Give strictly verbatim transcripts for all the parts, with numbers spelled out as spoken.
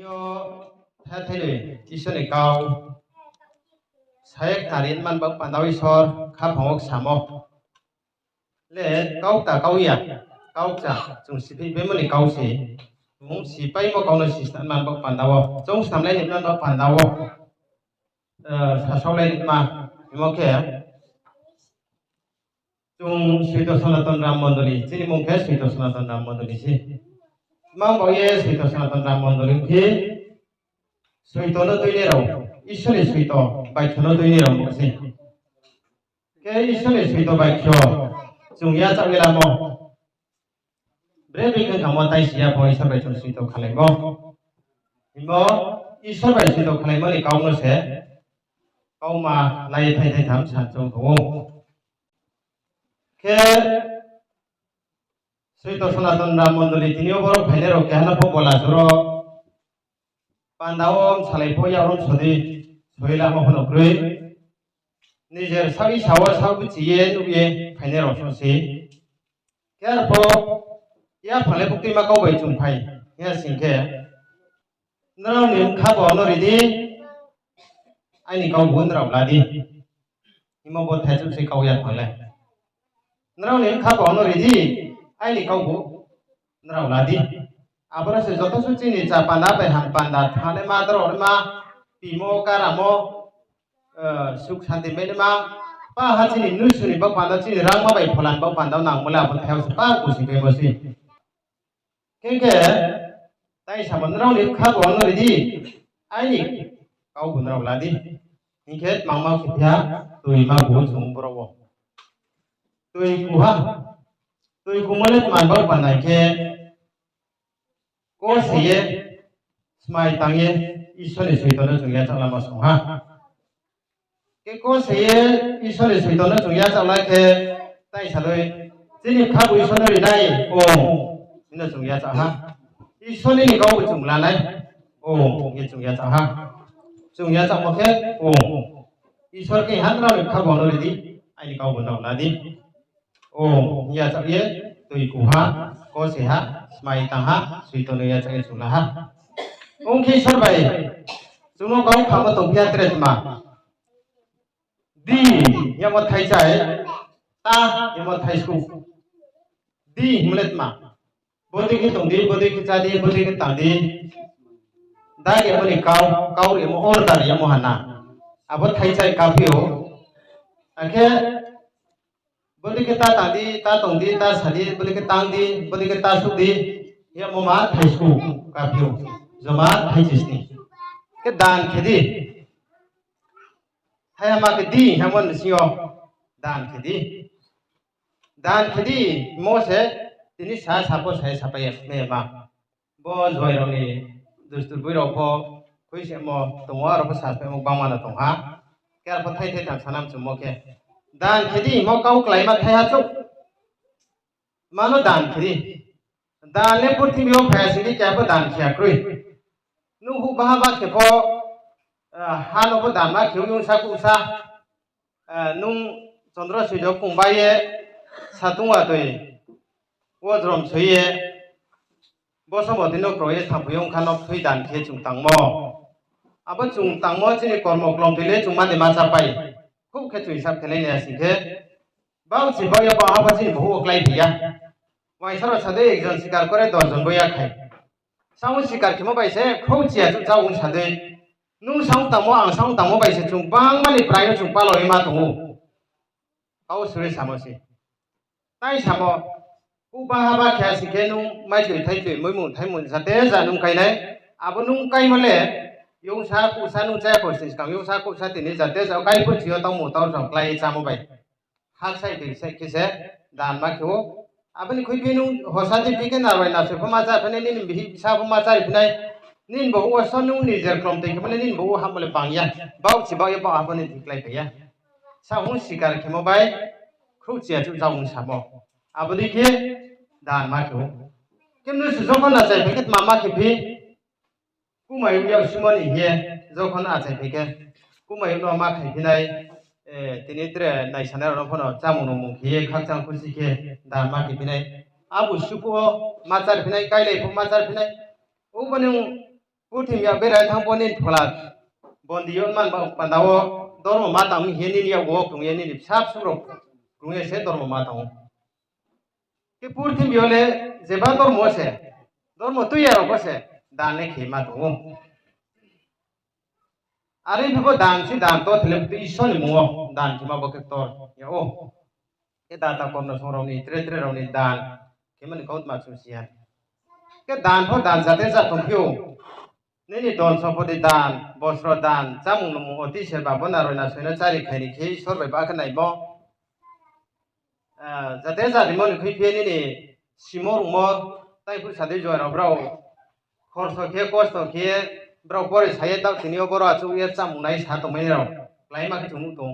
Yo, tha thainoi Isor ni kau. Sayak tari man bak panda wo Isor khaphang wo samo. Le kau ta kau ya, kau cha, chung siphi bemo ni kau se. Chung sipaimo kau no sisnan man bak panda wo. Chung snamlai ni man bak panda wo. Eh, sasaolai ni ma, imo khe. Chung Soito Sanatan Ram Mondoli, chini mung khe Soito Sanatan Ram Mondoli se. Mang bo ye Soito Sanatan Ram Mondoli khe, Soito no tuini rao, Isor ni Soito, baikho no tuini rao mo se. Khe Isor ni Soito baikho, chung yachaoh ye lamo. Bre bikhe thangmo tai si ya pho Isor bai chung Soito khalaimo. Himbo Isor bai Soito khalaimo ni kau no se, kau ma lai thai thai tham san chung tong ou. Khe Soito Sanatan Ram Mondoli tini yo borok phainai rao keha no pho bola soro panda wo msalai pho ya rom sodi, soi lama pho no kroi. Nijer sabi sao, sao bichi ye, nuh ye, phainai rao song se. Khe arpho, ya phale bukti ma kau bai chung phai, ya sing khe. Nrao ni bkha bo no ri di, aini kau bo nrao la di. Himo bo thaichuk se kau ya phang le. Nrao ni bkha bo no ri di, aini kau bo nrao la di. Aboro se joto suh chini cha panda bai ham panda, thane ma, doro ma, pimo, karamo, eh, suk santi mene ma, pa ha chini nusu ni bak panda, chini rangma bai pholan bak panda nang mole abo thayao se pa kusi pemo se. Khe khe, tai samo nrao ni bkha bo no ri di, aini kau bo nrao la di. Hing khe tmangma khe phi ha, tui ma bo chung boro wo. Tui ku ha, tui ku mole tman bak panda khe, kose ye, smai tang ye, Isor ni Soito no chung yachaoh lama song ha. Khe kose ye Isor ni Soito no chung yachaoh la khe, tai saloi, chini bkha bo Isor no ri nai, o, hino chung yachaoh ha. Isor ni kau bo chung la nai, o, hing ye chung yachaoh ha. Chung yachaohmo khe, o, Isor khe ha nrao ni bkha bo no ri di, aini kau bo nrao la di. O, yachaoh ye, tui ku ha, kose ha, smai tang ha, Soito no yachaoh ye chung la ha. Ong khe Isor bai, chung no kau khamo tong phi ya tre tma. Di, yamo thaichai, ta, yamo thaisku. Di, himle tma. Bodei khe tong di, bodei khe chá di, bodei khe tang di. Da yamo ni kau, kau yamo order yamo hana. Abo thaichai kaphi ou. Akhe bodei khe ta tang di, ta tong di, ta sa di, bodei khe tang di, bodei khe ta suh di. Yamo ma thaisku kaphi ou. Joma thaichisni. Khe dan khe di. Thaiha ma khe di, hamo ni sing yo dan khe di. Dan khe di, mo se, tini sa, sa pho sa ye sapai ya, ne ma. Bo juai rao ni dustur boi rao pho, khui se mo tong ou, aro pho sa sapai mo bangma no tong ha. Khe arpho thai thai tham sanam chung mo khe. Dan khe di, mo kau kláima thaiha chouh. Mano dan khe di. Dan le purthimbi yo phai ya sing di, keha pho dan khe ya kroi. Nung huh baha ba khe pho, ha no pho dan ma khe ou, youngsa kuhsa. Nung chondro suijo kung bai ye, satung watoi wo jrom soi ye, bo somo tini no kroi ye thanngphoi ong kha no thoi dan khe chung tangmo. Abo chung tangmo chini kormo klomtoi le chung mani ma chápai. Khub khe chung hisab khe lai nai ya sing khe, bauchi bau ya bau ha pho chini bohu wo kláiphi ya. Uaingsa rao sa dei, ekjon sikar kore dos jon bo ya khai. Saung sikar khemo bai se khrouhchi ya chouh chá ong sa dei. Nung saung tangmo, ang saung tangmo bai se chung bangma ni prai no chung palo ye ma tong ou. Kau suri samo se. Tai samo, huh ba ha ba khe ya sing khe nung maitoi thaitoi, muimung thaimung jate ja nung kái nai. Abo nung káimo le, youngsa kuhsa nung chá ya kho sini skang, youngsa kuhsa tini jate ja kái phuh chi yo tongmung tau rao klái ye chámo bai. Haksaih tui saih khe se dan ma khe ou. Abo ni khuiphi nung hosa di phi khe narbai nasoi pho ma chá phi nai, nini bihih bsa pho ma chári phi nai. Nini bo wo so nung nijer klomtoi khe mane nini bo wo hamo le bang ya. Bauchi bau ye bau ha pho ni thing kláiphai ya. Saung sikar khemo bai khrouhchi ya chouh chá ong samo. Abo dei khe dan ma khe ou. Khe mnusu jokhon achaiphai khe tma ma khe phi. Kumai yak simo ni hing ye, jokhon achaiphai khe, kumai no ma khaiphi nai, tini tre naisanai rao no pho no chámung nungmung khe ye, khakchang khusi khe, dan ma khe phi nai. Abo suh phuh wo ma chári phi nai, káilai phuh ma chári phi nai. Obo ni Purthimbi yag berai thanng pho nini phola bondi yo man ba panda wo dormo ma tang hing ye nini yakgu wo krung ye nini bsa bsu rao krung ye se dormo ma tang ou. Khe purthimbi yo le jeba dormo se, dormo tui ya rao pho se dan le khe ma tong ou. Are phi pho dan se dan to thele Isor ni mmung wo dan khe ma bo khe ktor ya ou. Khe data korno song rao ni tre tre rao ni dan khe mani kautma chung si ha. Khe dan pho dan jate jat tongphi ou. Nini don sompoti dan, bosro dan, chámung nungmung oti serba bo naroi nasoi no chári khai ni khe Isor bai ba khe naimo. Jate jat rimo ni khui phi nini simo rungmo, tai phuh sa dei jora brao khorso khe, kosto khe, brao pore sa ye taoh tini yo boro achouh ye chámung nai sa tongmai rao kláima khe chung nuh tong.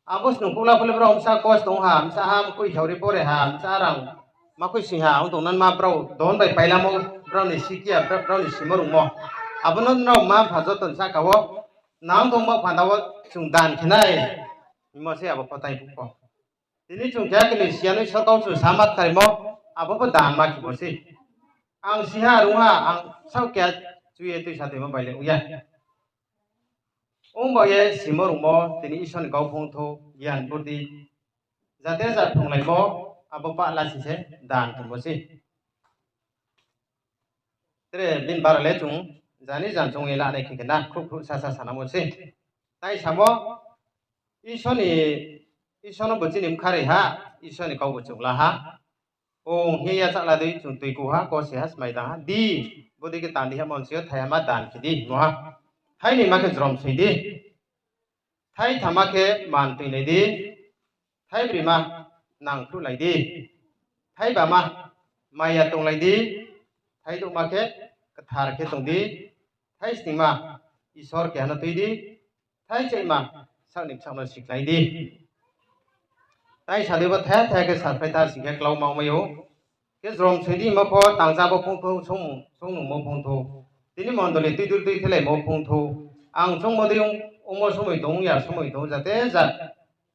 Abo snung khouhla pho le brao bsa kosto ong ha, bsa ha mkhui saori pore ha, bsa rang ma khui sing ha, ong tong nan ma brao don bai pailamo, brao ni sikia, brao ni simo rungmo. Abo no nrao ma mpha joto ni sahka wo, nang tongmo panda wo chung dan khe nai. Hingmo se abo pho tai phuh pho. Tini chung keha khe ni siya ni sorkar chung sama khlaimo, abo pho dan ma khemo se. Ang si ha, rung ha, ang saoh keha chu ye tuisa toimo bai le ong ya. Ong ba ye simo rungmo, tini Isor ni kau phung thou, gian burdi, jate jat phrunglaimo, abo pah lasi se dan khemo se. Tre bini bara le chung jani jan chung ye lanai khe khe na khruh khruh sasa sanamo se. Tai samo, Isor ni, Isor no bo chini bkha ri ha, Isor ni kau bo chung la ha. Ong hing ye yachak la dei chung tuiku ha, kose ha, smai tang ha. Di, bodei khe tang di ha, monsi yo thai hama dan khe di, mo ha. Thai ni ma khe jrom soi di. Thai thama khe man tuinai di, thai brima nangkhruhlai di, thai bama maya tonglai di, thai douhma khe kthar khe tong di, thai sningma Isor keha no tui di, thai chaihma sak ni bsaoh no sikhlai di. Tai sa dei bo thai thai khe sakhlai tha sing khe klau ma ongmai ou. Khe jrom soi di hingmo pho tangcha bo phung thou, song, songnungmo phung thou. Tini mondoli tuidul tui khelaimo phung thou. Ang chongmo dei ong, ongmo somoi tong, ya somoi tong, jate jat.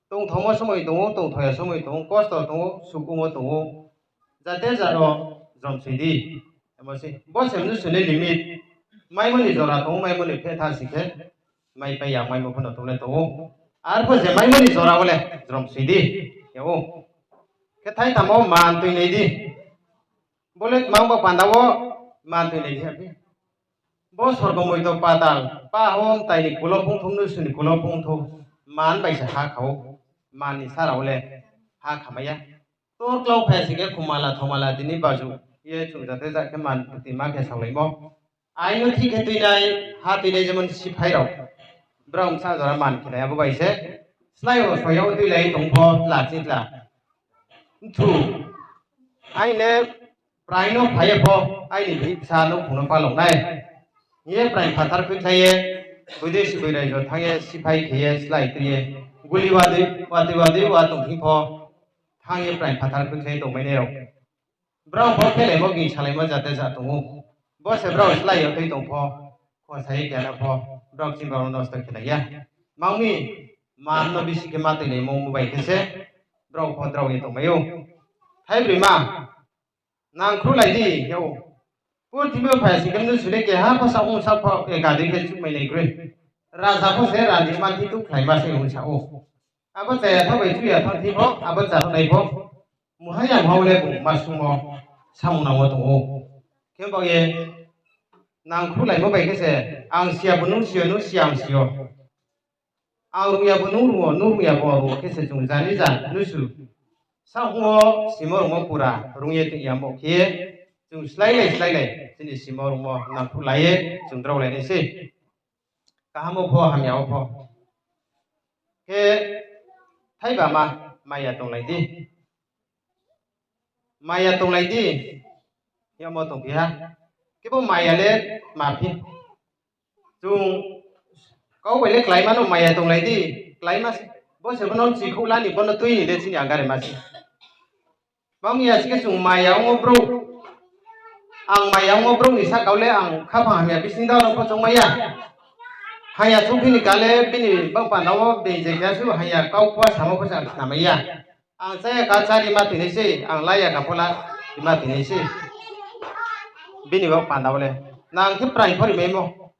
Tongthaomo somoi tong ou, tongthao ya somoi tong ou, kosto tong ou, suk ongmo tong ou. Jate jat no jrom soi di. Abo se, bo se mnusu ni limit. Maimo ni jora tong ou, maimo ni phehtha sing khe. Maipai ya, maimo pho no tong le tong ou. Arphuh je maimo ni jora wo le jrom soi di. Ya ou. Khe thai thamo man tuinai di. Bo le tma ong ba panda wo man tuinai di ha phi. Bo sorgo moito patal, pahom tai ni kulo phung thou, mnusu ni kulo phung thou, man bai se ha kha ou, man ni sara wo le ha khamai ya. Tor klau phai sing khe khumala thomala tini baju ye chung jate jat khe man tuima khe saolaimo. Aino thik khe tuinai, ha tuinai jemon siphai rao. Brao bsa jora man khe nai abo bai se. Slái wo soya wo tuilai tong pho tla chini tla. Nthu. Aini le praing no phai ye pho, aini bihih bsa nouhkhong no palong nai. Hing ye praing phathar khuikhlai ye, boidei si boi raijo thanng ye, siphai khe ye, slái tui ye, guli watui watui wa tong thing pho, thanng ye praing phathar khuikhlai tongmai nai rao. Brao pho khelaimo ging salaimo jate jat tong ou. Bo se brao slái yo tui tong pho, khosai ye keha no pho, brao chini brao no nosto khelai ya. Mang mi, man no bisi khe ma tuinaimo bai khe se, brao pho drao ye tongmai ou. Thai brima, nangkhruhlai di, ya ou. Purthimbi yo phai sing khe mnusu le keha pho sa ong sa pho, eka dei khe chukmai nai kroi. Raja pho se rani manthi tuh khlaima se ong sa ou. Abo chaya tha bai chuya thanng thi pho, abo chá nai pho. Muha ya muha le bung ma sungmo samung nang wo tong ou. Khe bao ye nangkhruhlaimo bai khe se, ang siya bo nung siyo, nung siya ang siyo. Ang rung ya bo nung rung wo, nung rung ya bo rung wo khe se chung jani ja mnusu. Saohhung wo simo rungmo pura rung ye tong ya bo khe, chung sláilai sláilai chini simo rungmo nangkhruhlai ye chung draolai nai sei. Kaham wo pho, hamya wo pho. Khe thaiba ma, maya tonglai di. Maya tonglai di. Yamo tongphi ha. Khebo maya le tma phi. Chung kau bai le kláima no maya tonglai di. Kláima se. Bo se bo no chikhouh la ni, bo no tui ni le chini angare ma se. Bang ya se khe chung maya ong ou brouh. Ang maya ong ou brouh ni sahka wo le ang khaphang hamya bising da no pho choungmai ya. Haya sungphi ni kale bini bang panda wo being je khe su haya kau pho samo pho se ang khnamai ya. Ang chaya ka chári ma tuinai sei, ang la ya ka pho la ma tuinai sei. Bini bang panda wo le. Nang khe praing pho rimaimo.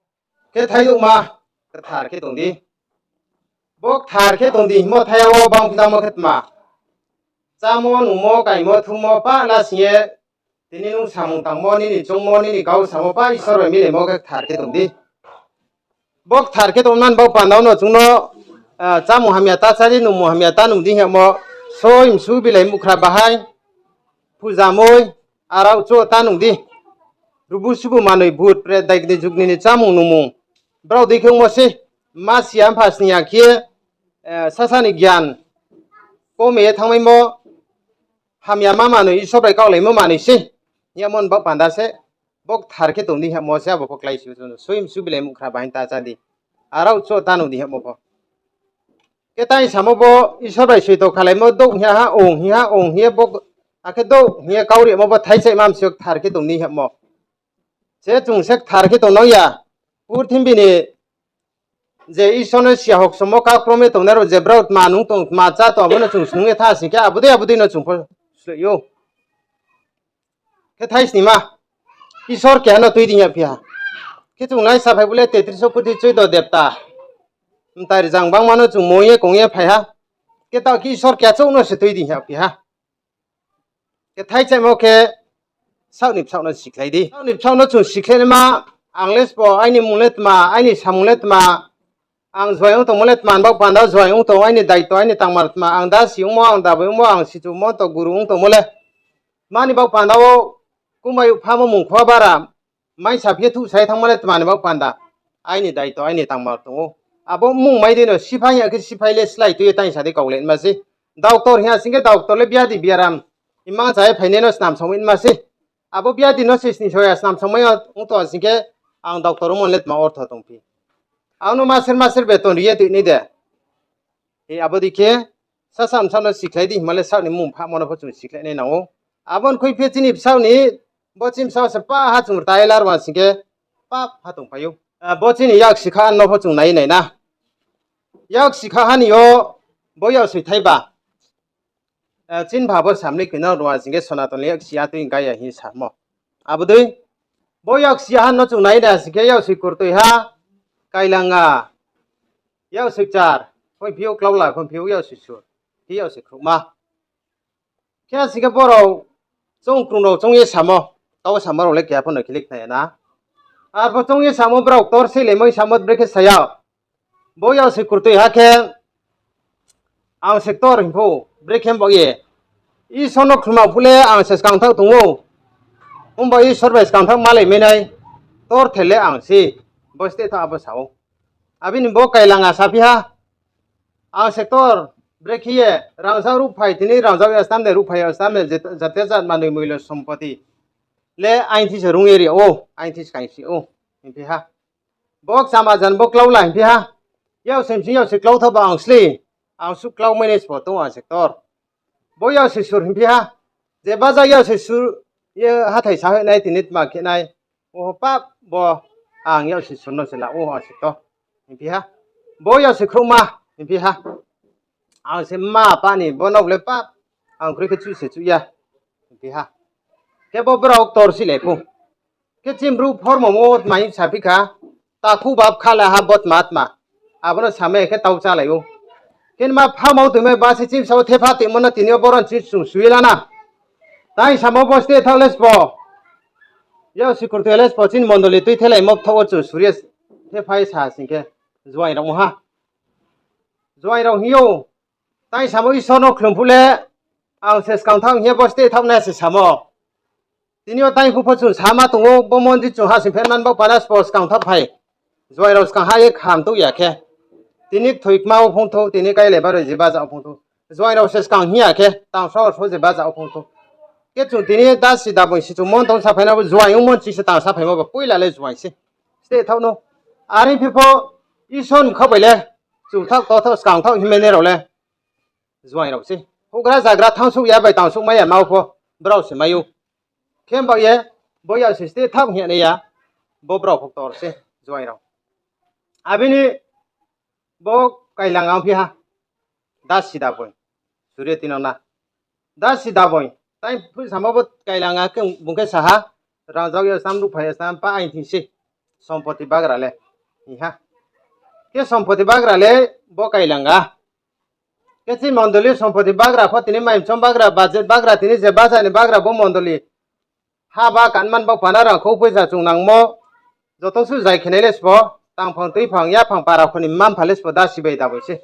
Khe thaiduhma kthar khe tong di. Bo kthar khe tong di hingmo thaiha wo bang phi tangmo khe tma? Chámo, nungmo, kaimo, thumo, pah la sing ye, tini nung samung tangmo, nini choungmo, nini kau samo, pah Isor bai milaimo khe kthar khe tong di. Bo kthar khe tongmani baoh panda wo no chung no, ah, chámung hamya ta chá di, nungmung hamya ta nung di hingmo, soi msu bilai mukhra bahai, phuja moi, arao cho ta nung di. Rubu subu manoi bhut pret daigni jugni ni chámung nungmung brao dei khe ongmo sei, ma si ya mpha sning ya khe, eh, sasa ni gyan kome ye thanngmaimo, hamya ma manoi Isor bai kaulaimo manoi sei. Hingmo ni baoh panda se, bo kthar khe tong di hingmo se abo pho klái si ou, chung no soi msu bilai mukhra bahai ta chá di. Arao cho ta nung di hingmo pho. Khe tang samo bo Isor bai soito khalaimo douh hing ha, ong hing ha, ong hing ye bo, akhe douh hing ye kau rimo bo thaichaima msi yo kthar khe tong di hingmo. Se chung se kthar khe tong nang ya. Purthimbi ni je Isor no siya hoksomo kakrom ye tongnai rao je brao tma nung tong, tma chá tong, abo no chung snung ye tha sing khe, abo dei, abo dei no chung pho sleh ou. Khe thaisnima, Isor keha no tui di hing ya phi ha. Khe chung nai saphai bo le tetris o koti choido debta. Mtai rzang bangma no chung moing ye kong ye phai ha. Khe taoh khe Isor keha chouh no se tui di hing ya phi ha. Khe thaichaimo khe saoh ni bsaoh no sikhlai di. Saoh ni bsaoh no chung sikhlai naima, ang le sbo aini mmung le tma, aini samung le tma, ang juaing ong tongmo le tma ni baoh panda wo juaing ong tong, aini daito, aini tangmar tma, ang dasi ongmo, ang dabai ongmo, ang sichu monto guru ong tongmo le. Mani baoh panda wo kumai phamo mungkho bara, maisa phi ye thuhsai thanngma le tma ni baoh panda. Aini daito, aini tangmar tong ou. Abo mmung mai dei no siphai hing ya khe siphai le slái tui ye tangsa dei kaulai ma sei. Doctor hing ya sing khe doctor le biadi biaram imang cha ye phainai no snam songmai ma sei. Abo biadi no se sning soya snam songmai ong tong sing khe ang doctor ongmo le tma ortho tong phi? Ang no maser maser beton ri ye tuinai de. Hi abo dei khe, sasa bsaoh no sikhlai di hingma le saoh ni mmung phamo no pho chung sikhlai nai nang ou. Abo ni khuiphi chini bsaoh ni, bo chini bsaoh se pah ha chung rtai lar wa sing khe, pah ha tongphai ou. Ah, bo chini yaksi kha no pho chung nai nai na. Yaksi kha ha ni yo, bo yaksi thaiba. Ah, chini bha bo samli khe no rwa sing khe Sonaton ni yaksi ya tui gaya hing samo. Abo dei, bo yaksi ya ha no chung nai nai sing khe yaksi kurtui ha, kailanga, yaksi kchar, khonphi ou klaula, khonphi ou yaksi sur, khe yaksi khruhma. Khe sing khe borao choung krung rao choung ye samo, kau samo rao le keha pho no khilik nai ya na. Arpho choung ye samo brao ktor seilaimo samo brekhe sa ya. Bo yaksi kurtui ha khe, ang se ktor hing pho, brekhe baoh ye. Isor no khluma phuh le ang se skangthaoh tong ou. Ongba Isor bai skangthaoh malai mai nai, ktor the le ang se, bo steh tha abo sa ou. Abini bo kailanga saphi ha, ang se ktor, brekhe ye, rangzag ruhphai tini rangzag ya stam de, ruhphai ya stam de, jat-, jate jat manoi moilo sompoti le aini thi se rung ye ri ou, aini thi se kaingsi ou, hingphi ha. Bo kchama jan bo klaula hingphi ha. Yaksi bsing yaksi klau tha ba ang sli. Ang suh klau mai nai sbo tong ang se ktor. Bo yaksi sur hingphi ha. Je baja yaksi sur ye hathái sa hoih nai tini tma khe nai. Oho pap bo ang yaksi sur no se la ou ang se ktor. Hingphi ha. Bo yaksi khruhma hingphi ha. Ang se mma pa ni bo nok le pap. Ang kroi khe chuh se chuh ya. Hingphi ha. Khe bo brao ktor si le phu. Khe chini bru phormo mo tma hing saphi kha, takhu bab khala ha bo tma tma. Abo no samai khe tau chálai ou. Khe ma phamao toimai ba se chini bsa wo thepha toimo no tini yo boron chini chung sui la na. Tai samo bo steh thaoh le sbo. Yaksi kurtui le sbo chini mondoli tuithelaimo bthaoh wo chung suri ye thephai sa sing khe juaing rao ha. Juaing rao hing ou. Tai samo Isor no khlum phuh le, ang se skangthaoh hing ye bo steh thaoh nai se samo. Tini yo tai phu pho chung sama tong ou, bo mondir chung ha sing phenman baoh panda sbo skangthaoh phai. Juaing rao skang ha ye kham touh ya khe. Tini kthoi kma wo phung thou, tini kailai baroi je baja wo phung thou. Juaing rao se skang hing ya khe, tang sor so je baja wo phung thou. Khe chung tini dasi daboing si chung mon tong saphai na bo juaing ongmo ching se tang saphaimo ba poila le juaing se. Steh thaoh no. Are phi pho Isor ni kha bai le, chuthaoh, tothaoh, skangthaoh hingmai nai rao le juaing rao se. Houhgra zagra thangsouh ya bai tangsouh mai ya ma wo pho, brao se mai ou. Khe baoh ye, bo yaksi steh thaoh hing ya nai ya, bo brao pho ktor se, juaing rao. Abini bo kailang ang phi ha, dasi daboing, suri ye tino na. Dasi daboing, tai phu samo bo kailang a khe bung khe sa ha, rangzag ya sam ruhphai ya sam pa aini thing se, sompoti bagra le. Hing ha. Khe sompoti bagra le bo kailanga. Khe chini mondoli sompoti bagra pho tini maimchom bagra, budget bagra, tini je baja ni bagra bo mondoli. Haba kanman bo pana rangkhou poisa chung nangmo. Joto suh zai khenai le sbo, tangphang tuiphang yaphang para kho ni mma mpha le sbo dasi bai daboi se.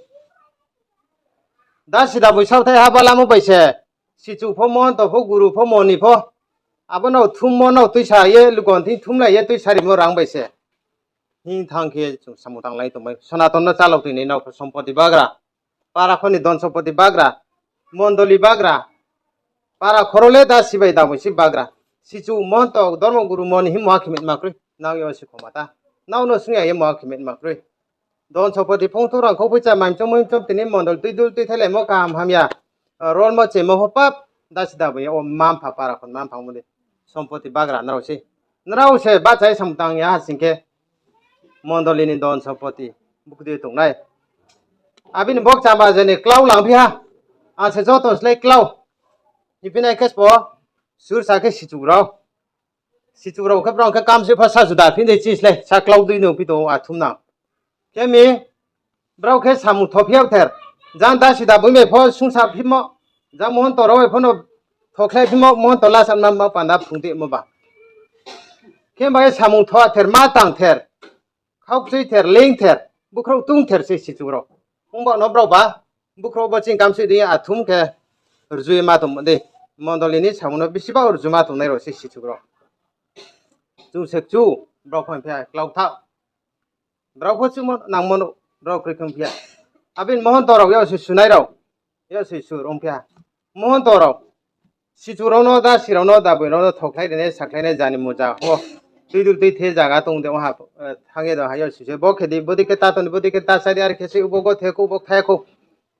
Dasi daboi saothai haba lamo bai se. Sichu pho, monto pho, guru pho, moni pho. Abo no thummo no tuisa ye, lugon thing thumlai ye tuisa rimo rang bai se. Hing thang khe chung samung tanglai tongmai. Sonaton no chalok tini no sompoti bagra. Para kho ni don sompoti bagra. Mondoli bagra. Para khoro le dasi bai daboi se bagra. Sichu, monto, dormo guru, moni hing muha khe mitma kroi. Nang yo se khoma ta. Nang no sung ya ye muha khe mitma kroi. Don sompoti phongthou rangkhou poisa maimchom muimchom tini mondol tuidul tuithailaimo kaham hamya. Rolmo chemo pho pap, dasi daboi ya o mma mpha para kho ni mma mpha mo de. Sompoti bagra nrao se. Nrao se bahcha ye samung tang ya ha sing khe mondoli ni don sompoti bukdi tongnai. Abini bokchama je ni klau langphi ha. Ang se joto slái klau. Hingphinai khe sbo sursa khe sichu rao. Sichu rao khe brao khe kamsoi pha sa juda phi de chi slái sa klau dui no phi tong athum nang. Khe mi brao khe samung thophi yag ther. Jang dasi daboi bai pho sungsa phimo. Jang monto rao bai pho no thokhlai phimo, monto lasa ma ma panda phrung de mo ba. Khe bai samung tho ther ma tang ther. Khaukchui ther, leing ther, bukhrouh tung ther se sichu rao. Ongba no brao ba, bukhrouh bo ching kamsoi di athum khe rjui ma tong de. Mondoli ni samung no bisi ba rjui ma tongnai rao se sichu rao. Chung se kchu, brao pho phi ya, klau tha. Brao pho chumo nangmo no, brao kroi khe phi ya. Abini mohonto rao yag se sunai rao, yag se sur ong phi ya. Mohonto rao, sichu rao no, dasi rao no, daboi rao no thokhlai rinai, sakhlainai jani muja pho. Tuidul tuithe zaga tong de ong ha, thang ye do ha yag se se. Bo khe di, bo di khe ta tong di, bo di khe ta chá di, are khe se ubo gothe khou, ubo thai khou.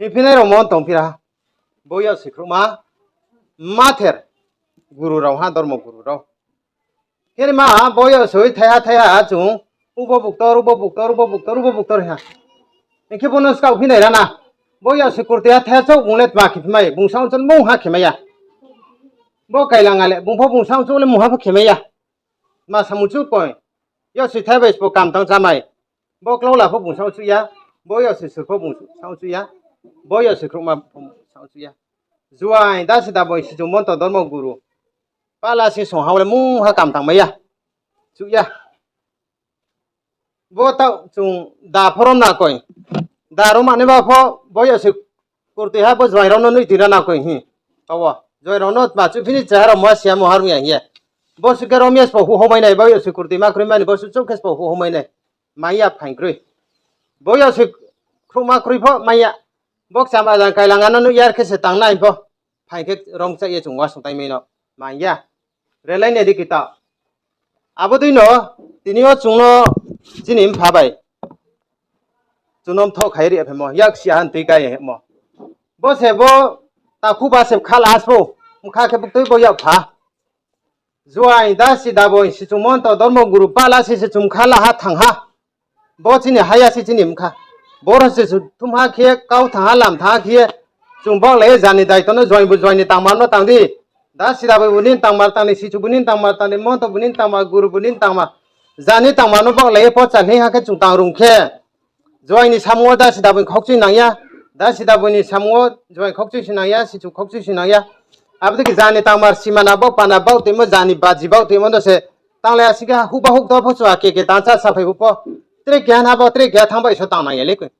Hingphinai rao mo tongphi ra ha. Bo yag se khrouhma, ma ther, guru rao ha, dormo guru rao. Khe ni ma, bo yag se thaiha thaiha chung, ubo buktor, ubo buktor, ubo buktor, ubo buktor ha. Hing khe bo no skaoh phi nai ra na. Bo yag se kurtoi ha thaiha chouh bung le tma khe phi mai, bung saoh chouh mungha khe mai ya. Bo kailang a le, bung pho bung saoh chouh le mungha pho khe mai ya. Tma samung chuh koi. Yag se thai bai sbo kam tang chá mai. Bo klaula pho bung saoh chuh ya. Bo yag se sur pho bung saoh chuh ya. Bo yag se khrouhma pho bung saoh chuh ya. Juaing dasi daboi sichu monto dormo guru. Pala se song ha le mungha kam tang mai ya. Chuh ya. Bo taoh chung da pho rom na koi. Da rom ani ba pho bo yag se kurtoi ha bo juaing rao no nuh tui ra na koi hi. Taoh wo juaing rao no tma chuh phi ni cheha rao ma siya mo harung ya hing ye. Bo su khe rom ya sbo huhhomai nai, bo yag se kurtoi ma kroi mani bo su chouh khe sbo huhhomai nai. Mai ya phaing kroi. Bo yag se khrouhma kroi pho mai ya. Bokchama jang kailang a no nuh yar khe se tang nai pho. Phaing khe rong chah ye chung wasung tai mai no. Mai ya. Relai nai di kita. Abo dei no, tini yo chung no chini mpha bai. Chung no mthoh khai ri ya phaimo, yak si ya han tui kai ya hemo. Bo se bo takhu ba se bkha la ha sbo, bkha khe buktui bo yak pha. Juaing dasi daboi sichu monto dormo guru pala se se chung bkha la ha thang ha. Bo chini haya se chini bkha. Boro se thum ha khe kau thang ha lam thang ha khe chung baohlai ye jani daito no juaing bu juaing ni tangmar no tang di. Dasi daboi bu nini tangmar tang di, sichu bu nini tangmar tang di, monto bu nini tangmar, guru bu nini tangmar. Jani tangmar no baohlai ye pocha hing ha khe chung tang rung khe. Juaing ni samung wo dasi daboi khaukchui nang ya. Dasi daboi ni samung wo juaing khaukchui si nang ya, sichu khaukchui si nang ya. Abo dei khe jani tangmar simana baoh pana baoh toimo, jani baji baoh toimo no se. Tanglai asing khe huhba hukto pho chung ake ke tang chá saphai bu pho. Tre keha na bo tre keha thanng bai so tang nang ya le koi.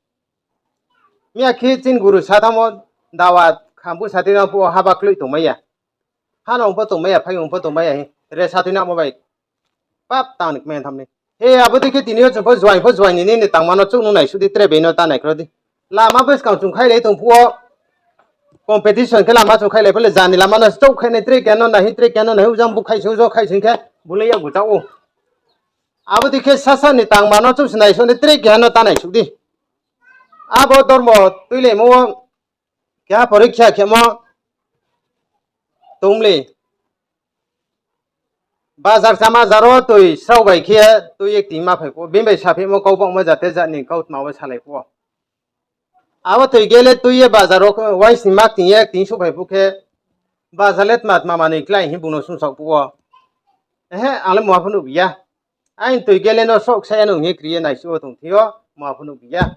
Miya khe chini guru sa thanngmo dawa khambu sa tui nang phuh wo haba kloih tongmai ya. Ha nong pho tongmai ya, phaiyong pho tongmai ya hi. Re sa tui nangmo bai. Pap tang ni kmai tham ni. He abo dei khe tini yo chung pho juaing pho juaing ni nini tangma no chouh nung naisuh di tre bai no ta nai khro di. Lama buskang chung khailai tong phuh wo. Competition khe lama chung khailai pho le jani lama no chouh khainai tre keha no nai hi tre keha no nai hi ujang bu khaising ujang khaising khe bu le yakgu chá ou. Abo dei khe sasa ni tangma no chouh se naisuh di tre keha no ta naisuh di. Abo dormo tuilaimo wo keha porikha khemo tongmli. Bazar chama zaro tui srao bai khe tui ye ktingma phai phuh wo, bini bai saphimo kau baohmo jate jat ni kautma wo salai phuh wo. Abo tui gele tui ye bazar wo waisni ma kting ye ktingsouh phai phuh khe, bazar le tma tma manoi klái hing bung no sungsaoh phuh wo. Ehe, ang le mungha pho nuh ya. Aini toi gele no sroh ksa ya nung hing ye kri ye naisuh wo tong thing yo, ma pho nuh bi ya.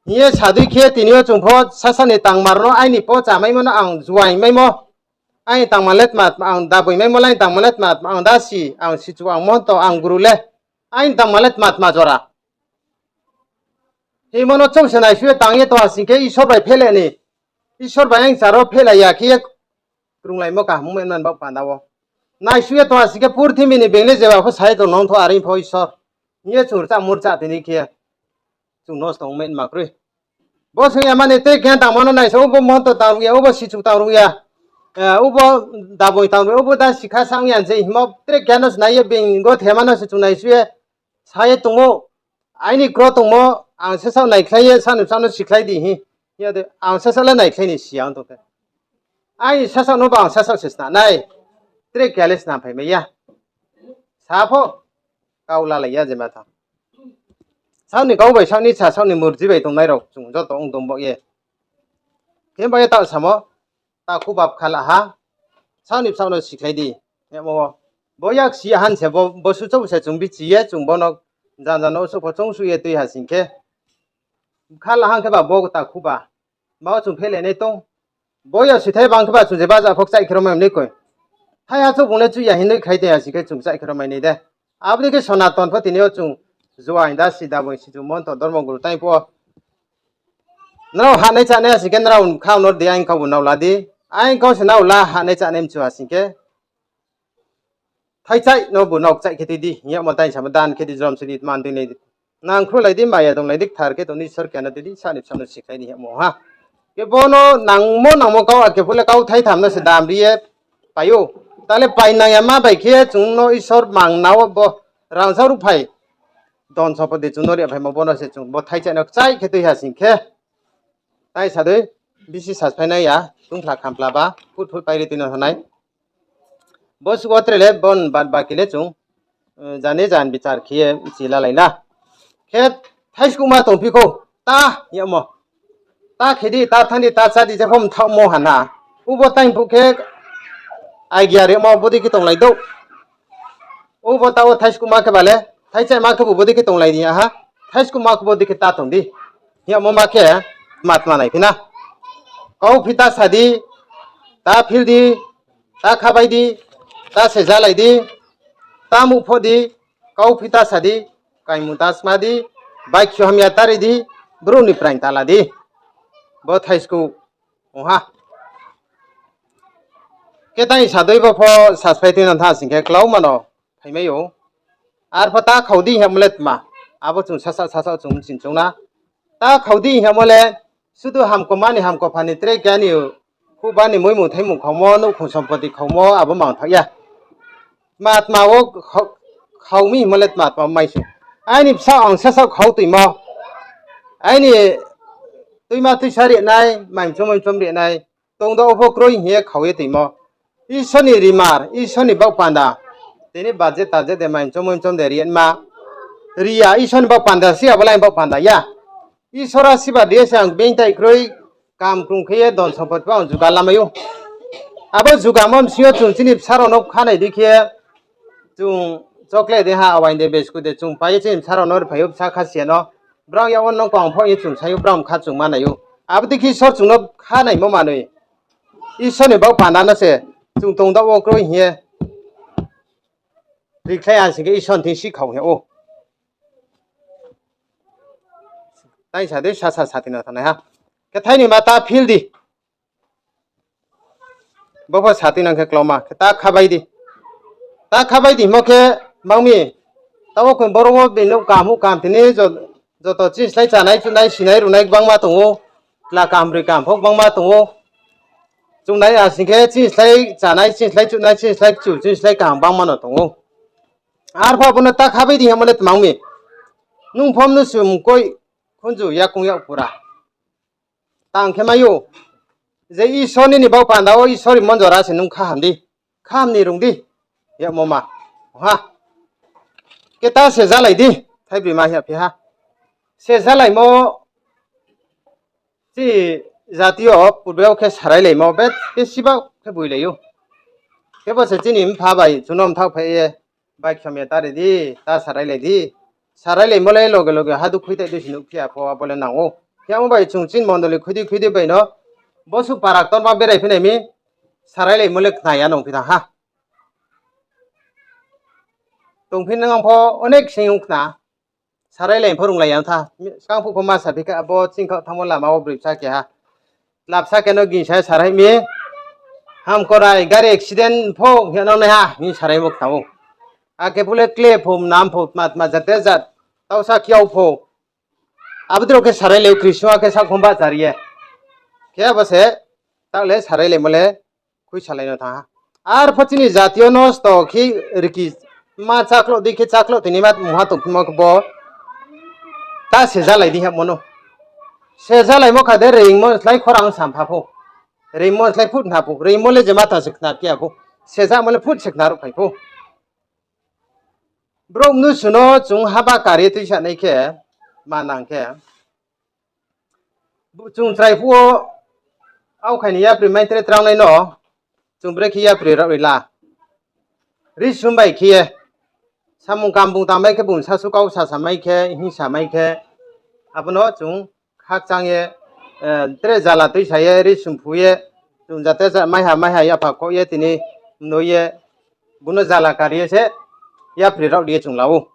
Hing ye sadei khe tini yo chung pho sasa ni tangmar no aini pho chamaimo no ang juaing maimo. Aini tangmar le tma tma ang daboi maimo le aini tangmar le tma tma ang dasi, ang sichu, ang monto, ang guru le. Aini tangmar le tma tma jora. Hingmo no chung se naisuh ye tang ye tong ha sing khe Isor bai phehlai ni. Isor bai ang charo phehlai ya khe ye krunglaimo kaham ong man baoh panda wo. Naisuh ye tong ha sing khe purthimbi ni being le jeba pho sa ye tong nong tho are pho Isor. Hing ye chung rchah murchah tini khe chung nosto ong man ma kroi. Bo sung ya mani tre khe tangmo no naisa, ubo monto tang ruh ya, ubo sichu tang ruh ya, ubo daboi tang ruh ya, ubo da sikha sa ong ya je hingmo tre khe no se nai ye being go thema no se chung naisuh ye sa ye tongmo, aini kro tongmo, ang sasaoh naikhlai ye, saoh ni bsaoh no sikhlai di hing. Ang sasaoh le naikhlai ni si ya ong tong khe. Aini sasaoh no ba ang sasaoh se sna nai. Tre khe le sna phai mai ya. Sa pho kau lalai ya je ma tha. Saoh ni kau bai saoh ni sa, saoh ni murji bai tongnai rao chung joto ong tong baoh ye. Khe ba ye taoh samo, takhu ba bkha la ha, saoh ni bsaoh no sikhlai di. Hingmo, bo yak si ya han se bo, bo suchouh se chung bichi ye, chung bo no janja no suh pho choungsuh ye tui ha sing khe. Bkha la ha khe ba bo takhu ba, ma wo chung phehlai nai tong. Bo ya sithai bang khe ba chung je baja pho kchaih khe ro mai nai koi. Thaiha chouh bung le chuh ya hing noi khlai tei ha sing khe chung kchaih khe ro mai nai de. Abo dei khe Sonaton pho tini yo chung juaing da si da boi si chung monto dormo guru tai pho. Nrao hahnai chánai ha sing khe nrao bkha no di, aini kau bu nrao la di. Aini kau se nrao la hahnai chánai mchu ha sing khe. Thaichaih no bu nrao kchaih khe tui di, hing yagmo tai samo dan khe di, jrom si di, tma tui nai di. Nangkhruhlai di, maya tonglai di, kthar khe tong di, Isor khe no tui di, saoh ni bsaoh no sikhlai di hingmo ha. Khe bo no nangmo nangmo kau, akhe phuh le kau thaitham no se dam ri ye pai ou. Ta le painang ya ma bai khe chung no Isor mang na wo bo rangzag ruhphai, don sompoti chung no ri phaimo bo no se chung bo thaichaih no kchaih khe tui ha sing khe. Tai sa dei, bisi sasphai nai ya, tungphla khamphla ba, phut phut pai ri tui no thanng nai. Bo suh wo tre le bon bad baki le chung, jani jan bichar khe ye mchi lalai na. Khe thaiskuhma tongphi khou, ta yagmo. Ta khe di, ta thanng di, ta chá di, jepho mthaohmo ha na. Ubo tai phuh khe idea rimo bodei khe tonglai douh. Ubo ta wo thaiskuhma khe ba le, thaichaihma khe bu bodei khe tonglai di ya ha. Thaiskuhma khe bodei khe ta tong di. Hingmo ma khe, tma tma naiphi na. Kauphi ta sa di, ta phil di, ta khabai di, ta sejalai di, ta muhphoh di, kauphi ta sa di, kaimung ta sma di, baikho hamya ta ri di, brouh ni praing ta la di. Bo thaiskuh ong ha. Khe tai sa dei bo pho sasphai tui no tha sing khe klauma no phaimai ou. Arpho ta khau di hingmo le tma, abo chung sasaoh sasaoh chung mching choung na. Ta khau di hingmo le, sudu hamkoma ni hamkopha ni tre khe ni, khuba ni muimung thaimung khaumo, nouhkhong sompoti khaumo, abo mangthaoh ya. Tma tma wo khau mi hingmo le tma tma mai se. Aini bsaoh ang sasaoh khau tuimo. Aini tuima tuisa ri nai, mai mchom mai mchom ri nai. Tongda wo pho kroi hing ye khau ye tuimo. Isor ni rimar, Isor ni baoh panda. Tini baje taje de mai mchom mai mchom de ri ma. Ri ya, Isor ni baoh panda si, abo lai baoh panda ya. Isor asirbad ri ye se ang being tai kroi, kam krung khe ye don sompoti pho ang juga lamai ou. Abo jugamo bsing yo chung chini bsa rao no khanai di khe, chung chocolate de ha, awaing de, biscuit de chung pai ye chini bsa rao no ri phai ou, bsa kha si ya no. Brao yak wo no kong pho ye chung sai ou, brao mkha chung manai ou. Abo dei khe Isor chung no khanaimo manoi. Isor ni baoh panda no se chung tongda wo kroi hing ye rikhlai ha sing khe Isor ni thing si khau hing ou. Tai sa dei sasa sati no thanng nai ha. Khe thai ni ma ta phil di. Bo pho sati nang khe klauma khe ta khabai di. Ta khabai di hingmo khe mang mi. Taoh wo khe boro wo bini nouh kaham huh kaham tini jo-, joto chini slái chánai chuhnai sinai runai gbangma tong ou. Tla kaham broi kaham pho gbangma tong ou. Chungnai a sing khe chini slái chánai, chini slái chuhnai, chini slái kchu, chini slái kaham gbangma no tong ou. Arpho abo no ta khabai di hingmo le tma ong mi. Nung pho mnusu mkoih khunju yakoung yak pura. Tang khe mai ou. Je Isor nini baoh panda wo Isor ni monjora se nung khaham di. Khaham ni rung di. Yagmo ma. Ha. Khe ta sejalai di. Thaibroi ma hing ya phi ha. Sejalaimo chini jati yo purbe wo khe sarailaimo be, besiba khe boilai ou. Khe bo se chini mpha bai chung no mthaoh phai ye Bai khamya ta ri di, ta sarailai di. Sarailaimo le loge loge hadu khuitai dei se nuhphi ya pho, abo le nang ou. Khe amo bai chung chini mondoli khuidi khuidi bai no, bosuh para ktorma berai phinai mi, sarailaimo le khna ya nung phi thanng ha. Tongphi nang pho onek sing ong khna. Sarailai pho runglai ya tha. Skang phuh pho ma saphi kha, abo chingkhaoh thanngmo lama wo broi bsa keha. Tla bsa khe no gingsa sarai mi. Hamkorai gari accident pho hing nang nai ha, hing saraimo khna ou. Akhe phu le kle pho, mnam pho, tma tma jate jat, tausa kiau pho. Abo dei rao khe sarailai ou, Krisma khe sakhom bahchari ye. Khe abo se, taoh le sarailaimo le khuisalai no thanng ha. Arpho chini jati yo nosto khe riki ma chakloh dei khe chakloh tini ma mungha tongphimo khe bo ta sejalai di hamo no. Sejalaimo kha de reingmo slái khorang sampha pho. Reingmo slái phut hna pho. Reingmo le je ma tang se khna phi ya pho. Sejamo le phut se khna ruhphai pho. Brouh mnusu no chung haba kar ye tuisanai khe, ma nang khe, chung chrai phuh wo, aokha ni yapri mai tre trangnai no, chung brekhe yapri rao ri la. Risum bai khe ye, samung kam bung tangmai khe bung sasu kau sasamai khe, hingsamai khe, abo no chung khakchang ye, tre jala tuisa ye, risum phu ye, chung jate maiha maiha yapha khoh ye, tini noi ye, bung no jala kar ye se, yapri rao ri ye chung la ou.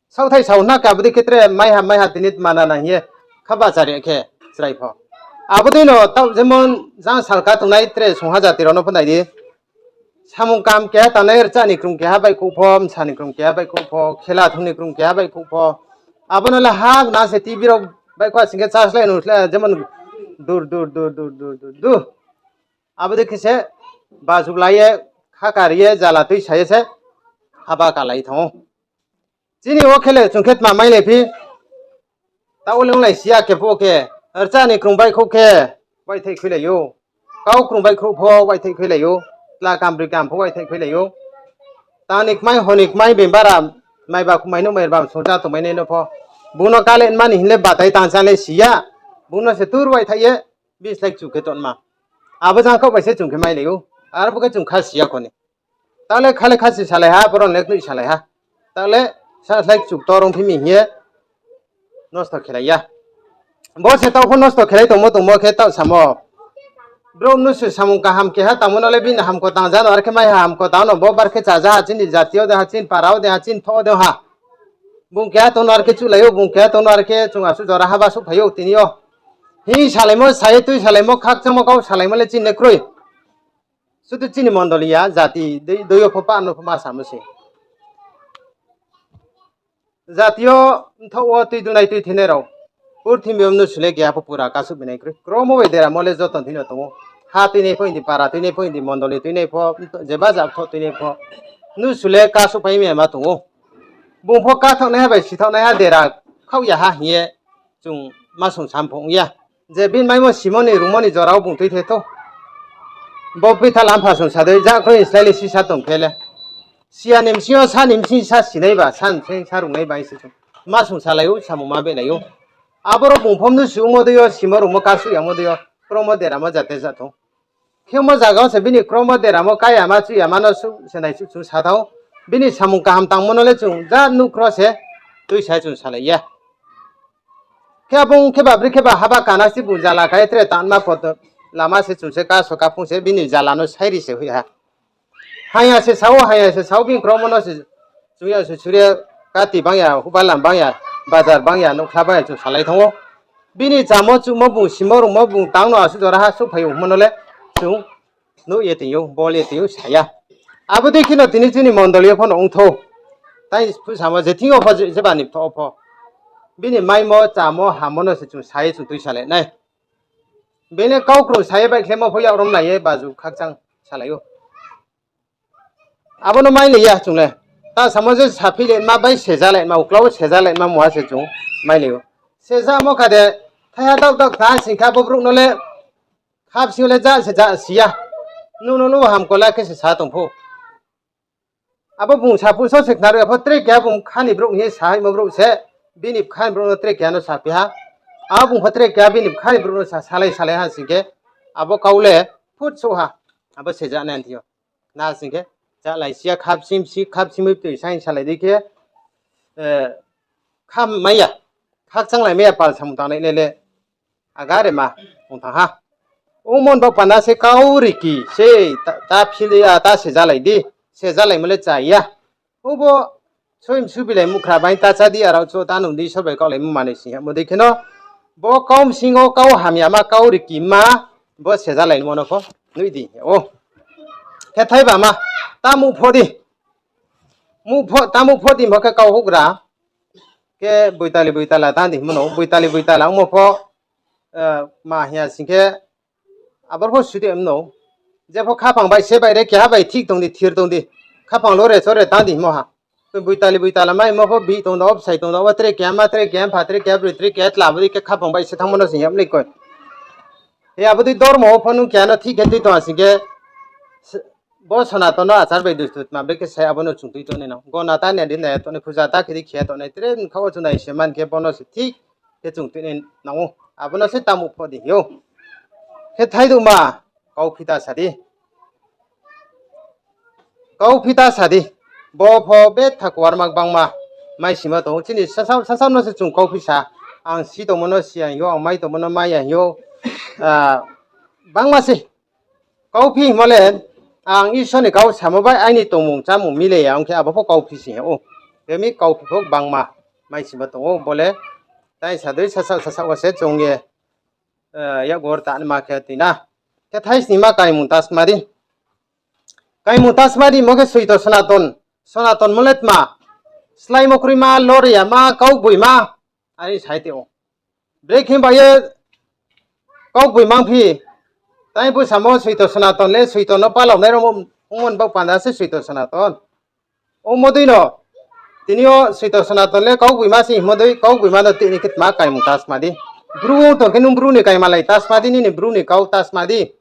Saohthai sao hna khe abo dei khe tre maiha maiha tini tma nana hing ye kha bahchari khe chrai pho. Abo dei no taoh jemon jang salka tongnai tre sungha jati rao no pho nai di. Samung kam keha tangnai rcha ni krung keha baihkhouh pho, bsa ni krung keha baihkhouh pho, khela thung ni krung keha baihkhouh pho. Abo no le ha gna se T V rao baihkhouh sing khe chá slái nung slái jemon dur dur dur dur dur dur dur. Abo dei khe se bajuh lai ye, khakar ye, jala tuisa ye se haba kalai thanng ou. Chini wo khe le chung khe tma mai le phi, taoh wo le onglai si ya khe phuh wo khe, rcha ni krung baihkhouh khe, waithai khuilai ou. Kau krung baihkhouh pho waithai khuilai ou. Tla kam broi kam pho waithai khuilai ou. Tang ni kmai, hor ni kmai, bembara, maiba khumai no, maiba songcha tongmai nai no pho. Bung no kale mani hing le batai tang cha le si ya. Bung no se tur waithai ye, bini slái kchu khe tonma. Abo jang khaoh bai se chung khe mailai ou. Arphuh khe chung kha si ya kho ni. Taoh le kha le kha si salai ha, boro le knoi salai ha. Taoh le sa slái kchu ktor ongphi mi hing ye nosto khelai ya. Bo se taoh pho nosto khelai tongmo tongmo khe taoh samo. Brouh mnusu samung kaham keha tangmo no le bini hamko tang ja no, are khe maiha hamko tang no, bo bar khe chaja ha, chini jati yo de ha, chini para wo de ha, chini thoh wo de ha. Bung keha tong no are khe chuhlai ou, bung keha tong no are khe chung asuh jora haba souhphai ou tini yo. Hing salaimo, sa ye tui salaimo, khakchangmo kau salaimo le chini le kroi. Sudu chini mondoli ya, jati dei, dei yo pho pa no pho ma samo se. Jati yo mthoh wo tui dunai tui thinai rao. Purthimbi yo mnusu le keha pho pura kasuh binai kroi. Kromo bai deramo le joto thing no tong ou. Ha tuinai pho hing di, para tuinai pho hing di, mondoli tuinai pho, jeba jat thoh tuinai pho. Mnusu le kasuhphai mi ma tong ou. Bung pho kathaohnaiha bai sithaohnaiha dera khaoh ya ha hing ye chung ma song sam pho ong ya. Je bini maimo simo ni rungmo ni jora wo bung tuithai thou. Bo pitha lampha song sa dei, ja kroi ni slái le sisa tong khe le. Siya ni bsing yo sa ni bsing sa sinai ba, sa ni bsing sa rungnai ba se chung ma song salai ou, samung ma behlai ou. Aboro bung pho mnusu ongmo dei yo, simo rungmo kasuh yamo dei yo, kromo deramo jate jat thou. Khemo zaga wo se bini kromo deramo kayama chuyama no suh se nai suh chung sa thou. Bini samung kaham tangmo no le chung ja nuh kro se tuisa chung salai ya. Khe abo ong khe ba bri khe ba haba kana si bung jala kha ye tre tangma poto lama se chung se kaso kaphung se bini jala no sairi se hoih ha. Haya se sao, haya se sao, bini kromo no se chung ya se suri ya, kati bang ya, hubalam bang ya, bazar bang ya, nouhkhla bang ya chung salai thanng ou. Bini chamo chuhmo bung simo rungmo bung tang no asuh jora ha souhphai ongmo no le chung nuh ye tong ou, bol ye tong ou, sa ya. Abo dei khe no tini chini mondoli yo pho no ong thou. Tai phuh samo je thing yo pho je, jeba ni pthoh wo pho. Bini maimo, chamo, hammo no se chung sa ye chung tuisalai nai. Bini kau krung sa ye baihkhlaimo pho yak romlai ye bajuh khakchang salai ou. Abo no mailai ya chung le. Ta samo je saphi le ma bai seja le ma, uklau seja le ma muha se chung mailai ou. Sejamo kha de, thaiha daoh daoh khna sing khe abo brouh no le, kha bsing yo le ja se ja si ya. Nuh no nuh hamko la khe se sa tong pho. Abo bung sa phuh so se khna ri ya pho tre keha bung bkha ni brouh hing ye sa hoihmo brouh se, bini bkha ni brouh no tre keha no saphi ha. Abo bung pho tre keha bini bkha ni brouh no sa salai salai ha sing khe, abo kau le phut souh ha, abo seja nai thing yo. Na sing khe, Chalai si ya, khapsing si, khapsing mi toi saing salai di khe, eh, kham mai ya, khakchang lai mai ya, pal samung tangnai le le, aga re ma, ong thanng ha. Ongmo ni baoh panda se kau riki se, ta, ta phil ya, ta se jalai di, se jalaimo le cha ya. Obo soi msu bilai mukhra bai ta chá di, arao cho ta nung di, Isor bai kaulaimo manoi sing ya. Mo dei kheno, bo kau bsing yo kau hamyama, kau rikima, bo se jalaimo no pho nuh di. O, khe thaiba ma, ta muh pho di. Muh pho, ta muh pho di mo khe kau houhgra. Khe boitali boitala tang di hingmo no, boitali boitala ongmo pho, eh, ma hing ya sing khe, abor pho sudi mno. Jepho khaphang bai se bai re keha bai thik tong di, thir tong di. Khaphang lo re cho re tang di hingmo ha. Boitali boitala maimo pho bihih tong da, obsai tong da, obo tre keha ma, tre keha mpha, tre keha broi, tre keha tla, abo dei khe khaphang bai se thanngmo no sing yag nai koi. He abo dei dormo wo pho nung keha no thik khe tui tong ha sing khe, bo Sonaton no achar bai dustu tma brekhe sai abo no chung tui tong nai nang. Gona ta nai di nai ya tong nai, puja ta khe di khe ya tong nai, tre bkha wo chung nai se man khe bo no se thik khe chung tui nai nang ou. Abo no se ta muh pho di hing ou. Khe thaiduhma, kauphi ta sa di. Kauphi ta sa di. Bo pho betha kuarma gbangma maisingmo tong ou. Chini sasao, sasao no se chung kauphi sa. Ang si tongmo no si ya hing ou, ang mai tongmo no mai ya hing ou. Ah, gbangma se. Kauphi hingmo le, ang Isor ni kau samo bai aini tongmung chámung mile ya ong khe abo pho kauphi se hing ou. Bemi kauphi pho gbangma maisingmo tong ou, bo le tai sa dei sasao sasao wo se chung ye, eh, yakgor ta naima khe tui na. Khe thaisningma kaimung ta sma di. Kaimung ta sma di mo khe soito Sonaton. Sonaton mo le tma? Sláimo kroima, lore yama, kaugboima. Are sai tong ou. Brekhe ba ye kaugboima ongphi. Tai phu samo soito Sonaton le soito no palao nai rao ongmo ni baoh panda se soito Sonaton. Ongmo dei no, tini yo soito Sonaton le kaugboima se hingmo dei, kaugboima no tini khe tma kaimung ta sma di. Bru ong tong khe nung bru ni kaimalai ta sma di, nini bru ni kau ta sma di.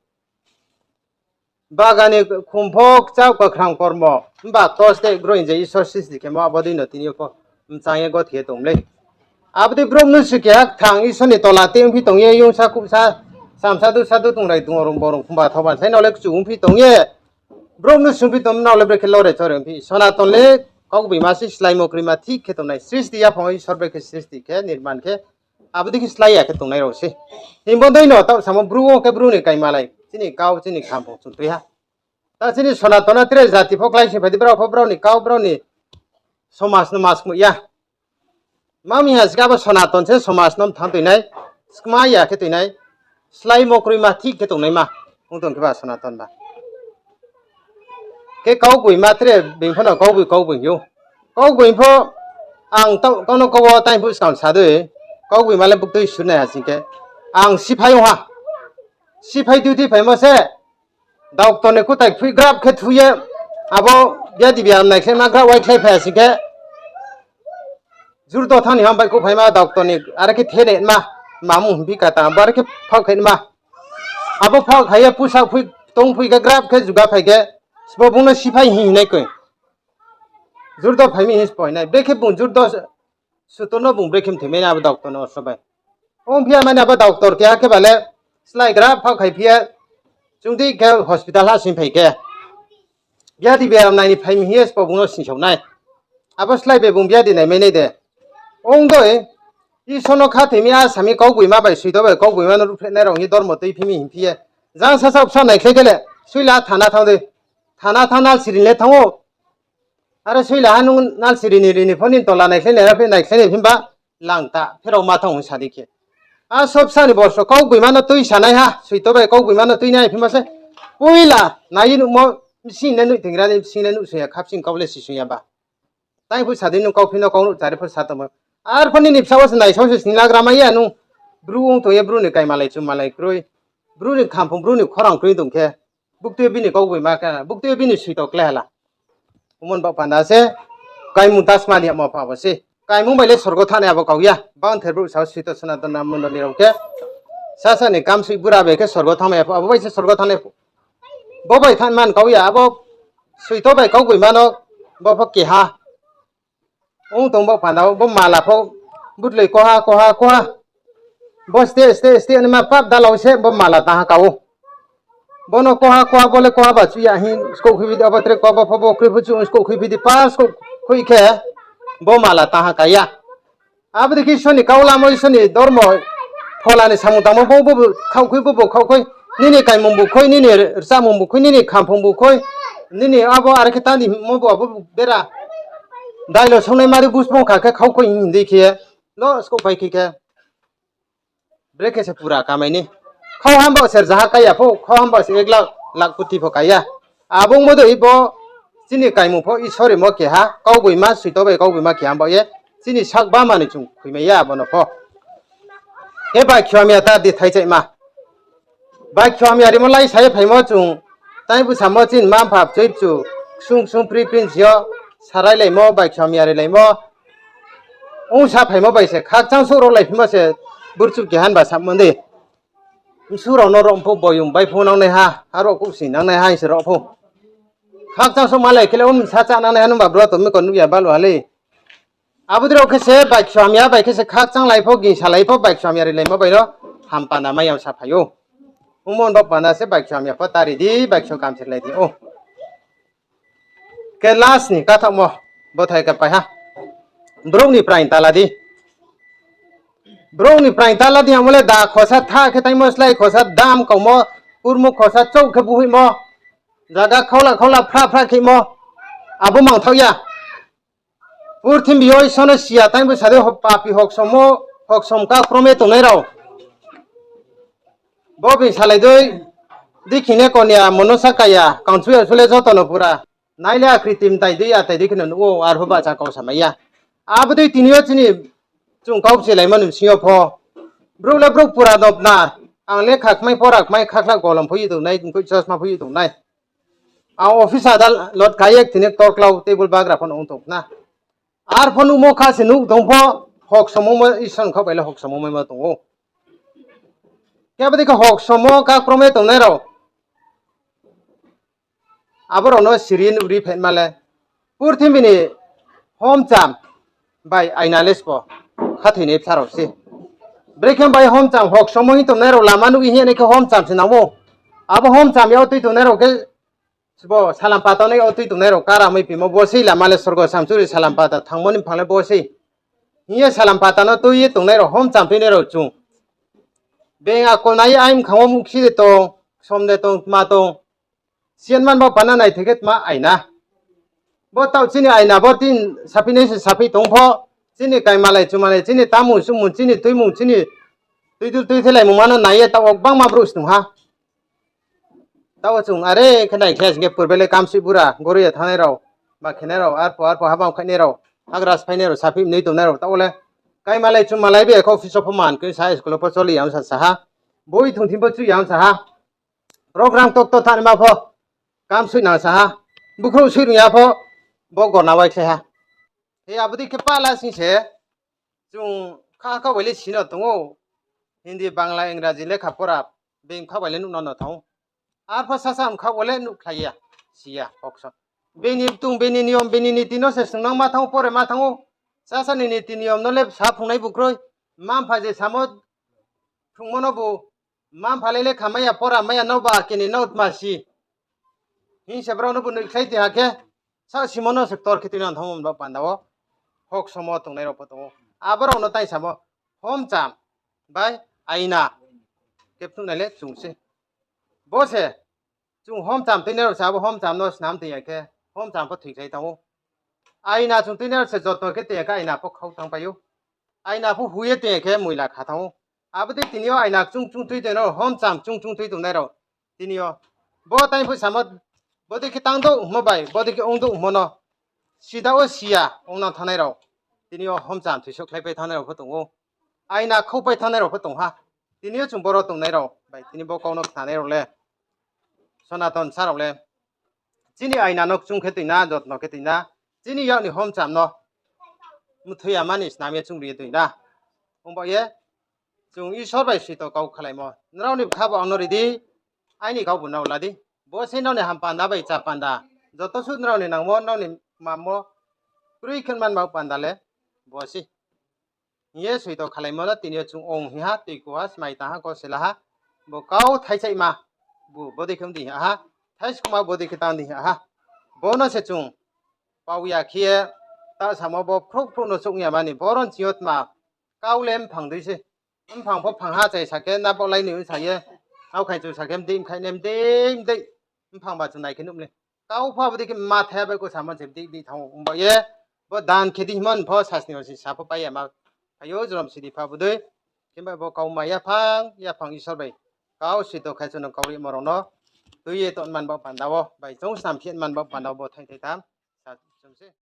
Bagan ni khum pho kchaoh kakhrang kormo, himba tos de groi je Isor sristi khemo abo dei no tini yo pho mchang ye gothe ye tong mlei. Abo dei brouh mnusu keha kthang Isor ni tola tei ongphi tong ye, yongsa kuhsa, samsa dusa du tongrai tong rung borung khumba thoba sai nrao le kchu ongphi tong ye. Brouh mnusu ongphi tong nrao le brekhe lore chore ongphi. Sonaton le kaugboima se, sláimo kroima thik khe tongnai. Sristi yaphang wo Isor brekhe sristi khe, nirman khe, abo dei khe slái ya khe tongnai rao se. Himba dei no taoh samo bru ong khe bru ni kaimalai. Chini kau, chini khampung chung tui ha. Ta chini Sonaton no tre jati pho kláising phai di, brao pho brao ni kau, brao ni somas no ma skmoih ya. Ma mi ha sing khe abo Sonaton se somas no mthang tui nai, skma ya khe tui nai, sláimo kroima thik khe tongnaima ong tong khe ba Sonaton ba. Khe kaugboima tre being pho no kaugboi kaugboi hing ou. Kaugboi pho ang tau, kau no kau wo tai phu skang sa dei, kaugboi ma le buktui sur nai ha sing khe. Ang siphai ong ha. Siphai duty phaimo se, doctor ni kutai kphui grap khe thu ye, abo biadi biaram naikhlaima grap waikhlai phai ha sing khe, jurdo thani ham baihkhouh phaima doctor ni, are khe the nai ma, mamung hingphi kata, abo are khe phaoh khai ma. Abo phaoh khai ye pusa kphui, tong phui khe grap khe juga phai khe, sbo bung no siphai hing hingnai koi. Jurdo phai mi hing sbo hingnai. Brekhe bung jurdo sutur no bung brekhe mthoi mai na abo doctor no so bai. Ongphi ya mani abo doctor keha khe ba le slái grap phaoh khai phi ye, chung di khe hospital ha sing phai khe. Biadi biaram nai ni phai mi hing ye sbo bung no singsao nai. Abo slái bai bung biadi nai mai nai de. Ong dei, Isor no khathoi mi, a sami kaugboima bai soito bai kaugboima no ruhphreh nai rao hing ye dormo tui phi mi hing phi ye. Jang sasao bsa naikhlai khe le, suila thana thanng dei. Thana thanng nal siri le thanng ou. Are suila ha nung nal siri ni rini pho nini tola naikhlai nai ra phi naikhlai nai phi ba lang ta pherao ma thanng hing sa di khe. A sob sa ni borso kaugboima no tui sa nai ha, soito bai kaugboima no tui nai phi ma se. Poila nai ye nuhmo, bsing le nuh tingra ni, bsing le nuh sung ya, khapsing kau le si sung ya ba. Tai phu sa di nung kauphi no kau nuh chari pho sa tongmo. Arphuh nini bsa wo se naisao se sning lagra mai ya nung. Bru ong tong ye bru ni kaimalai chumalai kroi. Bru ni khamphung bru ni khorang kroi tong khe. Buktui yo bini kaugboima khe, buktui yo bini soito klái hala. Omo ni baoh panda se, kaimung ta sma ni yagmo pha bo se. Kaimung bai le sorgo thanngnai abo kau ya. Bangther brouh sao soito Sonaton na mondoli rao khe. Sasa ni kamsoi bura bai khe sorgo thanngnai pho, abo bai se sorgo thanngnai pho. Bo bai thanng man kau ya, abo soito bai kaugboima no, bo pho keha. Ong tong bo panda wo, bo mala pho butloi koha, koha, koha. Bo ste, ste, ste, naima pap dalao se, bo mala tang ha ka ou. Bo no koha koha, bo le koha ba chuh ya hing skouh khui phi di, abo tre koba pho bo kroi pho chuh skouh khui phi di, pa skouh khui khe bo mala tang ha ka ya. Abo dei khe Isor ni kau lamo, Isor ni dormo phola ni samung tangmo, bo bo khaoh khui, bo bo khaoh khui, nini kaimung bu khui, nini rchamung bu khui, nini khamphung bu khui, nini abo are khe tang di hingmo bu abo bera. Dailo songnai mari busbong kha khe khaoh khui hing di khe, lo skouh pai khe khe. Brekhe se pura kamai ni. Khau hamba se rzaha kaiya pho, khau hamba se ek lakh, lakh koti pho kaiya. Abo ongmo dei bo chini kaimung pho Isor rimo keha, kauboima, suito bai kauboima keha hamba ye. Chini sak bama ni chung khuimai ya abo no pho. Khe bai khe hamya ta di thaichaima. Bai khe hamya rimo lai sa ye phaimo chung, tai bwsamo chini mma mpha bchoi bchu, ksung ksung pri pri si yo, sarai laimo, bai khe hamya ri laimo. Ongsa phaimo bai se khakchang souh rao lai phimo se burchuh keha ba samo dei. Bsu rao no rao pho boyong bai pho nangnaiha, aro kouhsing nangnaiha hing se rao pho. Khakchang souh ma lai khe le, um, sa chá nangnaiha nungba bro to mi ko nuh ya balu ha le. Abo dei rao khe se bai khe hamya bai khe se khakchang lai pho, gingsa lai pho, bai khe hamya ri laimo bai no hampanda mai ya sa phai ou. Ongmo bo panda se bai khe hamya pho tari di, bai khe kam se lai di ou. Khe last ni kathaohmo, bothai khe pai ha. Brouh ni praing tala di. Brouh ni praing tala di amo le da khosa tha khe taimo slái khosa dam kaumo, kurmo khosa chouh khe buhoihmo, zaga khaula khaula phra phra khemo, abo mangthaoh ya. Purthimbi yo Isor no siya taingbo sa dei ho-, papi hoksomo, hoksom kakrome tongnai rao. Bo bini salai dei, dikhi ne konia monosa kaya, kangchu ya sule joto no pura. Nai le akritim tai dei, atai dei kheno nuh ou, arphuh bahcha kau samai ya. Abo dei tini yo chini chung kau bchilaimo ni bsing yo pho. Brouh le brouh pura dopna, ang le khakmai pora kmai khakhla golom pho ye tongnai, mkoih chosma pho ye tongnai. Ang office adalot kaiye tini torklau table bagra pho no ong tong khna. Arpho nuhmo kha se nuh tong pho, hoksomo mo Isor ni khaoh bai le hoksomo maimo tong ou. Khe abo dei khe hoksomo kakrome tongnai rao. Abo rao no siri nuh ri phaima le. Purthimbi ni homcham bai aina le sbo khathoinai bsa rao se. Brekhe bai homcham hoksomo hing tongnai rao lama nuh hing ye nai khe homcham se nang ou. Abo homcham yag tui tongnai rao khe sbo salam pata no yag tui tongnai rao kara mai pimo bo sei lama le sorgo samchuri salam pata thangmo ni phang le bo sei. Hing ye salam pata no tui ye tongnai rao homcham tuinai rao chung. Beng akol nai ye aimkhang wo muhkhi de tong, som de tong, tma tong. Siyan man bo pana naithai khe tma aina. Bo taoh chini aina bo tin saphi nai se saphi tong pho. Chini kaimalai chumalai, chini tamung sumung, chini tuimung, chini tuidul tuithelaimung ma no nai ye taoh wo gbangma brouh se tong ha. Taoh wo chung are khe nai khe sing khe purbe le kamsoi bura, gori ya thanngnai rao, ba khenai rao, arphuh arphuh habang khainai rao, hagra sphainai rao, saphi mnoi tongnai rao, taoh wo le kaimalai chumalai bai khe office wo pho man khe sa, school wo pho choli ya sa sa ha, boi thung thim pho chu ya sa ha. Program tokto thani ma pho, kamsoi nang sa ha, bukhrouh soi rung ya pho, bo gorna wai khlai ha. He abo dei khe pala sing se, chung kha kha bai le si no tong ou, Hindi, Bangla, Ingraji lekha pora, beng kha bai le nuh no no thanng ou. Arpho sasa mkha wo le nuhkhlai ya, si ya, hokso. Bini btung, bini niyom, bini niti no se snungnang ma thanng ou, pore ma thanng ou. Sasa ni niti niyom no le sa phrungnai bu kroi. Mma mpha je samo phrungmo no bu, mma mpha le lekha mai ya, pora mai ya, no ba kini no tma si. Hing se brao no bu nuhkhlai ti ha khe, sa simo no se ktor khe tuinang thanngmo ba panda wo. Hoksomo tongnai rao pho tong ou. Abo rao no tai samo, homcham bai aina khe phnuhnai le chung se. Bo se, chung homcham tuinai rao se abo homcham no snam tong ya khe, homcham pho thoikhlai thanng ou. Aina chung tuinai rao se jotno khe tong ya khe aina pho khau thanngpai ou. Aina pho hui ye tong ya khe moila kha thanng ou. Abo dei tini yo aina kchung kchung tui tongnai rao, homcham kchung kchung tui tongnai rao. Tini yo, bo tai pho samo, bo dei khe tang douh hingmo bai, bo dei khe ong douh hingmo no. Sida wo si ya, ong nang thanngnai rao. Tini yo homcham thoisouhkhlaipai thanngnai rao pho tong ou. Aina khaupai thanngnai rao pho tong ha. Tini yo chung boro tongnai rao bai, tini bo kau no khnanai rao le, Sonaton sa rao le, chini aina no kchung khe tong na, jotno khe tong na, chini yak ni homcham no mthoi ya mani snam ye chung ri ye tong na. Ongba ye, chung Isor bai sito kau khalaimo. Nrao ni bkha bo ang no ri di, aini kau bo nrao la di. Bo se nrao ni ham panda bai chá panda. Joto suh nrao ni nangmo, nrao ni mammo, kroi khe man ba panda le, bo se. Hing ye soito khalaimo no tini yo chung ong hing ha, tui ku ha, smai tang ha, kosela ha. Bo kau thaichaima. bu bodei khe ong di ha, thaiskhoma bodei khe tang di ha. Bo no se chung pau ya khe ye, ta samo bo phruh phruh no chouh ya mani, boro ni ching yo tma kau le mphang dei se. Mphang pho phang ha chai sa khe, na baohlai ni sa ye, aokhaing chu sa khe, mdei mkhaih ne mdei mdei, mphang ba chung nai khe nuh le. Kau pho abo dei khe ma thai bai khe samo se bdi bdi thanng ou. Ongba ye, bo dan khe di hingmo ni pho sasni wo si sa pho pai ya ma. Phai ou, jrom si di pha bo dei. Khe bai bo kau ma yaphang yaphang Isor bai kau sito khai chung no kau rimo rao no tui ye tong man baoh panda wo, bai chung snam khe man baoh panda wo bo thaing thai tham. Sa chung se.